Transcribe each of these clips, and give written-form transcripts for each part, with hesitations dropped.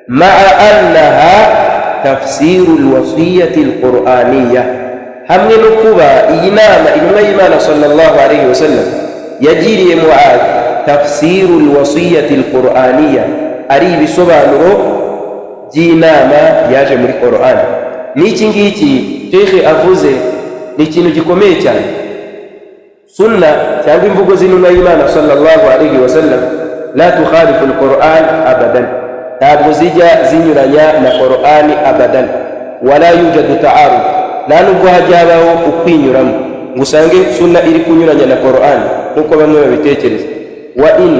Maa annaha tafsiru lwasiyati lquraniya, hamwe no kuba iyi nama intumwa y'Imana sallallahu alayhi wasallam yagiriye Muad tafsiru lwasiyati lquraniya, ari ibisobanuro by'inama yaje muri Quran. N'iki ngiki shekhe avuze ni ikintu gikomeye cyane. Sunna cyangwa imvugo z'intumwa y'Imana sallallahu alayhi wasallam la tukhalifu alquran abadan, ntabwo zijya zinyuranya na Qur'ani abadan. Wala yujadu ta'arud, nta nubwo hajya habaho ukwinyuramo ngo usange sunna iri kunyuranya na Qur'ani nk'uko bamwe babitekereza. Wa in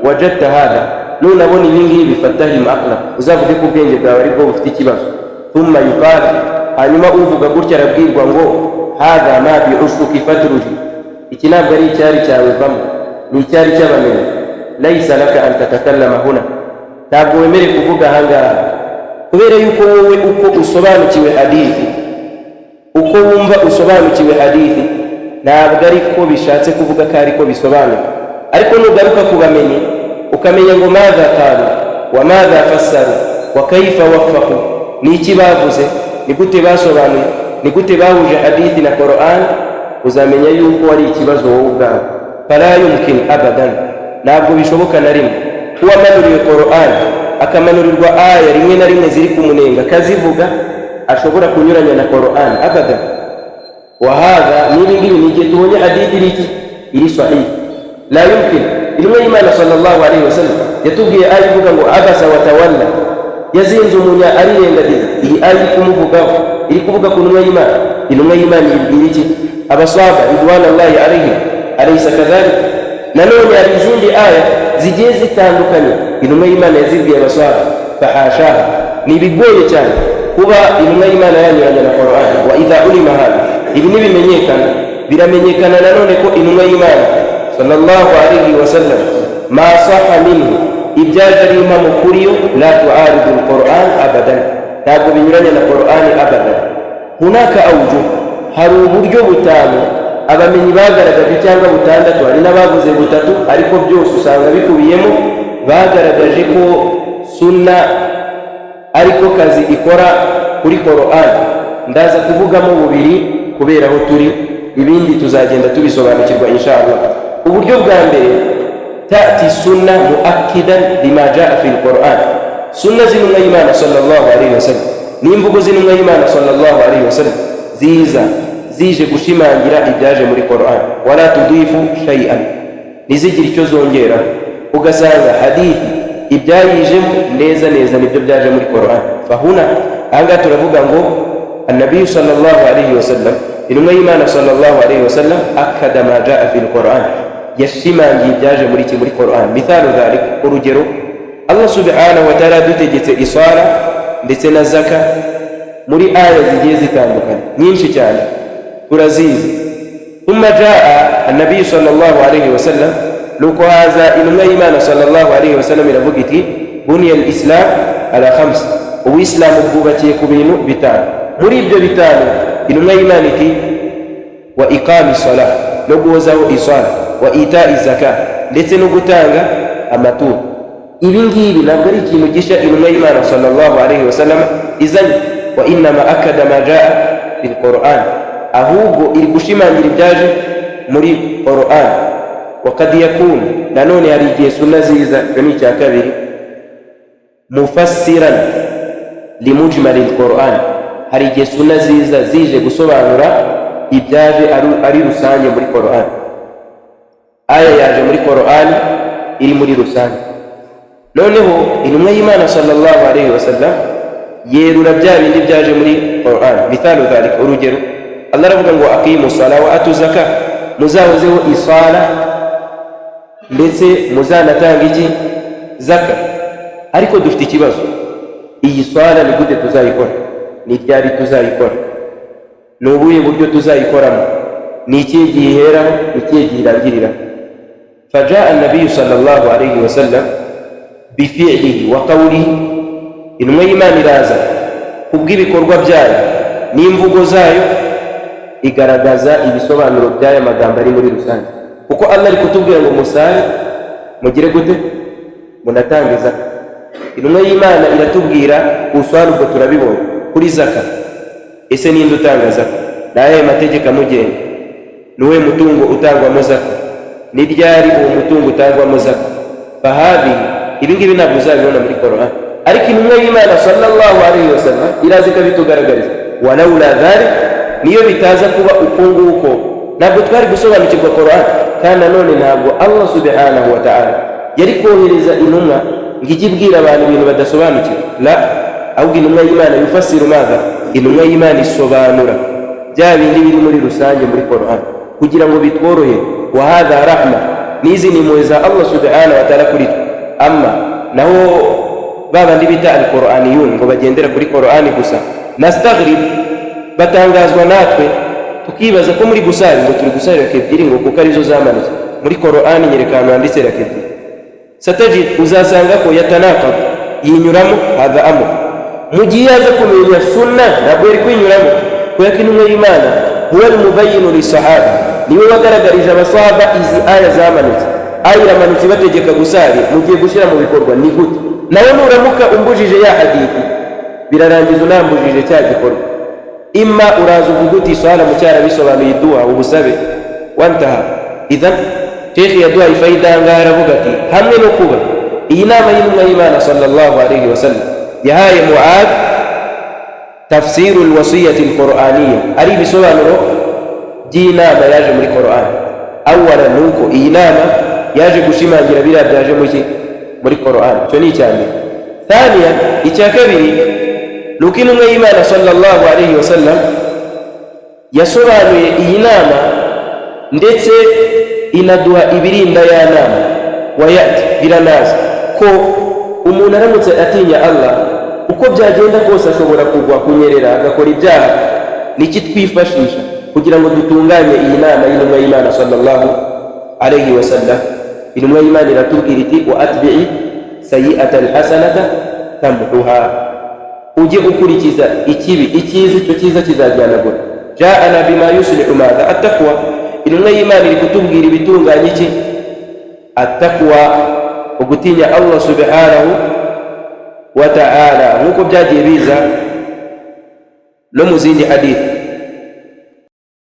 wajadta hadha, nunabona ibi ngibi, fattahim aqlak, uzavuge ko ubwenge bwawe aribwo bufite ikibazo. Thumma yuqal, hanyuma uvuga gutya arabwirwa ngo hadha ma bi'ushuki fadruji, iki ntabwo ari icyari cyawe, vamo, ni icyari cy'abamenyi. Laisa laka an tatakallama huna, ntabwo wemerewe kuvuga ahangaha, kubera yuko wowe uko usobanukiwe hadithi, uko wumva usobanukiwe hadithi, ntabwo ariko bishatse kuvuga ko ariko bisobanuka. Ariko nugaruka ku bamenyi ukamenya ngo madha qalu wa madha fassaru wa kaifa waffaqu, ni iki bavuze, ni gute basobanuye, ni gute bahuje hadithi na Quran, uzamenya yuko ari ikibazo wowe ubwawe. Fala yumkin abadan, ntabwo bishoboka na rimwe uwamanuriwe Quran, akamanurirwa aya rimwe na rimwe ziri kumunenga akazivuga, ashobora kunyuranya na Quran abadan. Wa hadha, n'ibi ngibi ni igihe tubonye hadithi iri iki, iri sahihi. La yumkin. Intumwa y'Imana sallallahu alayhi wasallam yatubwiye aya ivuga ngo abasa wa tawalla, yazinze umunya arirengagiza. Iyi aya iri kumuvugaho, iri kuvuga ku ntumwa y'Imana. Intumwa y'Imana ibwira iki abaswaba ridwanallahi alayhim? Alaysa kadhalik? Nanone hari izindi aya zigiye zitandukanye intumwa y'Imana yazibwiye abaswaba. Fahashaha, ni ibigoye cyane kuba intumwa y'Imana yanyuranya na Qur'an. Wa idha ulima hadha, ibi nibimenyekana, biramenyekana nanone ko intumwa y'Imana sallallahu alayhi wasallam ma saha minhu, ibyaje ari impamo kuri yo, la tuaridu alquran abadan, ntabwo binyuranya na Qur'ani abadan. Hunaka awjuh, hari uburyo butanu abamenyi bagaragaje, cyangwa butandatu, hari n'abavuze butatu, ariko byose usanga bikubiyemo. Bagaragaje ko sunna ariko kazi ikora kuri Qur'an. Ndaza kuvugamo bubiri kubera aho turi, ibindi tuzagenda tubisobanukirwa insha Allah. Uburyo bwa mbere, tati sunna muakkidan lima jaa fi lquran, sunna z'intumwa y'Imana sallallahu alayhi wasallam n'imvugo z'intumwa y'Imana sallallahu alayhi wasallam ziza zije gushimangira ibyaje muri Quran. Wala tudifu shay'an, ntizigire icyo zongera, ugasanga hadithi ibyayijemo neza neza nibyo byaje muri Quran. Fahuna, ahangaha turavuga ngo annabiyu sallallahu alayhi wasallam, intumwa y'Imana sallallahu alayhi wasallam, akada ma jaa fi lquran, yashimangiye ibyaje muri iki, muri Quran. Mithalu dhalik, urugero, Allah subhanahu wa ta'ala yadutegetse iswala ndetse na zaka muri aya zigiye zitandukanye nyinshi cyane, turazizi. Thumma jaa annabiyu sallallahu alayhi wasallam, nuko haza intumwa y'Imana sallallahu alayhi wasallam iravuga iti buniya lislam ala khams, ubuyisilamu bwubakiye ku bintu bitanu. Muri ibyo bitanu intumwa y'Imana iti wa iqami salah, no guhozaho iswala, wa itai zaka, ndetse no gutanga amaturo. Ibi ngibi ntabwo ari ikintu gishya intumwa y'Imana sallallahu alayhi wasallam izanye. Wa innama akada ma jaa fil Quran, ahubwo iri gushimangira ibyaje muri Quran. Wa kad yakun, nanone hari igihe sunna ziza, icyo ni icya kabiri, mufassiran limujmali lquran, hari igihe sunna ziza zije gusobanura ibyaje ari rusange muri Quran. Aya yaje muri Quran iri muri rusange, noneho intumwa y'Imana sallallahu alayhi wasallam yerura bya bindi byaje muri Quran. Mithalu dhalika, urugero, Allah aravuga ngo aqimu sala wa atu zaka, muzahozeho isala ndetse muzanatanga iki, zaka. Ariko dufite ikibazo: iyi swala ni gute tuzayikora? Ni ryari tuzayikora? Ni ubuhe buryo tuzayikoramo? Ni ikihe gihe iheraho? Ni ikihe gihe irangiriraho? Fajaa annabiyu sallallahu alayhi wasallam bifilihi wa qawlihi, intumwa y'Imana iraza kubw'ibikorwa byayo n'imvugo zayo, igaragaza ibisobanuro by'aya magambo ari muri rusange, kuko Allah ari kutubwira ngo musale, mugire gute, munatange zaka. Intumwa y'Imana iratubwira uswara, ubwo turabibonye kuri zaka. Ese ninde utanga zaka? Ni ayahe mategeko amugenga? Ni uwuhe mutungo utangwamo zaka? Ni ryari uwo mutungo utangwamo zaka? فهذه, ibi ngibi ntabwo uzabibona muri Koran, ariko intumwa y'Imana صلى الله عليه وسلم iraza ikabitugaragariza. ولولا ذلك, niyo bitaza kuba uko nguko, ntabwo twari gusobanukirwa Koran. Kandi nanone ntabwo Allah سبحانه وتعالى yari kohereza intumwa ngo ijye ibwira abantu ibintu badasobanukiwe. لا, ahubwo intumwa y'Imana يفسر ماذا, intumwa y'Imana isobanura bya bindi biri muri rusange muri Koran kugira ngo bitworohere. وهذا رحمة, n'izi ni impuhwe za Allah سبحانه وتعالى kuri twe. أما naho ba bandi bita القرآنيون, ngo bagendera kuri Korani gusa, نستغرب, batangazwa natwe tukibaza ko muri gusari ngo turi gusari raka ebyiri, ngo kuko arizo zamanutse muri Korani. Nyereka ahantu handitse raka ebyiri. ستجد, uzasanga ko يتناقض, yinyuramo. هذا أمر, mu gihe yaza kumenya sunna ntabwo yari kwinyuramo, kubera ko intumwa y'Imana هو المبين للصحابة, niwe wagaragarije abasahaba izi aya zamanutse. Aya iramanutse ibategeka gusari, mugiye gushyira mu bikorwa ni gute? Nawe nuramuka umbujije ya hadithi, birarangiza unambujije cya gikorwa. Imma uraza uvuga uti swala mu cyarabisobanuye, iduha ubusabe, وانتهى. إذن shekhi yaduhaye ifayida ahangaha, aravuga ati hamwe no kuba iyi nama y'intumwa y'Imana صلى الله عليه وسلم yahaye Muad تفسير الوصية القرآنية, ari ibisobanuro by'inama yaje muri Qur'an. أولا, ni uko iyi nama yaje gushimangira biriya byaje muri Qur'an. Icyo ni icya mbere. ثانيا, icya kabiri ni uko intumwa y'Imana صلى الله عليه وسلم yasobanuye iyi nama, ndetse inaduha ibirinda ya nama. ويأتي, biranaza ko umuntu aramutse atinya Allah, uko byagenda kose ashobora kugwa, kunyerera, agakora ibyaha. Niki twifashisha kugira ngo dutunganye iyi nama y'intumwa y'Imana صلى الله عليه وسلم? Intumwa y'Imana iratubwira iti: وأتبع السيئة الحسنة تمحها, ujye ukurikiza ikibi icyiza, icyo cyiza kizagihanagura. جاءنا بما يصلح ماذا؟ التقوى. Intumwa y'Imana iri kutubwira ibitunganya iki? التقوى, ugutinya Allah سبحانه وتعالى, nk'uko byagiye biza no mu zindi hadithi.